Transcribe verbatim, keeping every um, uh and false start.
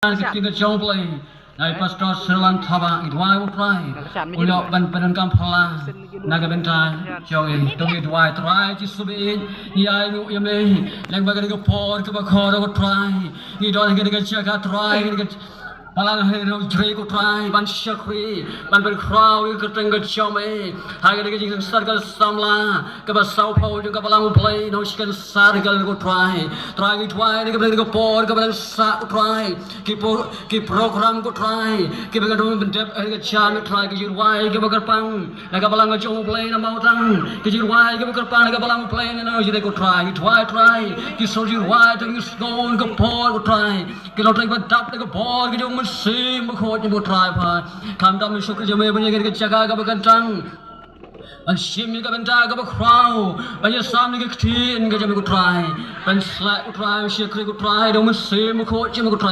Ka ktien ka jong U Blei. Nai Pastor Sirlan Thaba, ngi duwai, U Trai. U ïoh ban pyndonkam phylla na ka bynta jong ngi. To ngi duwai, Trai Jisu ba ïeit, ngi ai nguh ïa me. Lem bad kane ka por kaba khraw, Trai. Ngi don ha kane ka jaka, Trai, kane ka Balang Hynñiewtrep, Trai, ban shakri, ban pynkhraw ïa ka kyrteng ka jong me. Ha kane ka jingsynshar ka samla kaba sawphew jong ka Balang U Blei, nongshong ka synshar ka, ko Trai. Trai, ngi duwai ïa kane ka por kaba dang sah, ko Trai. Ki pro-, ki program, ko Trai, kiba ngi dang pyndep ha ka jan, Trai, ki jingrwai kiba kyrpang na ka Balang ka jong U Blei na Mawtang, ki jingrwai kiba kyrpang na ka Balang U Blei na Nongshong, ko Trai. Ngi duwai, Trai, ki sngewjingrwai, to ngi sngew ha kane ka por, ko Trai. Ki longtrei ba dap da ka bor ka jong U Mynsiem Bakhuid, ko Trai, ba khamtam ngi shakri ïa me ban ïa ka jaka kaba kyntang, ban shim ïa ka bynta kaba khraw, ban ïasam ïa ka ktien ka jong me, ko Trai. Ban sleh, ko Trai, shakri, ko Trai, da U Mynsiem Bakhuid jong me, ko Trai.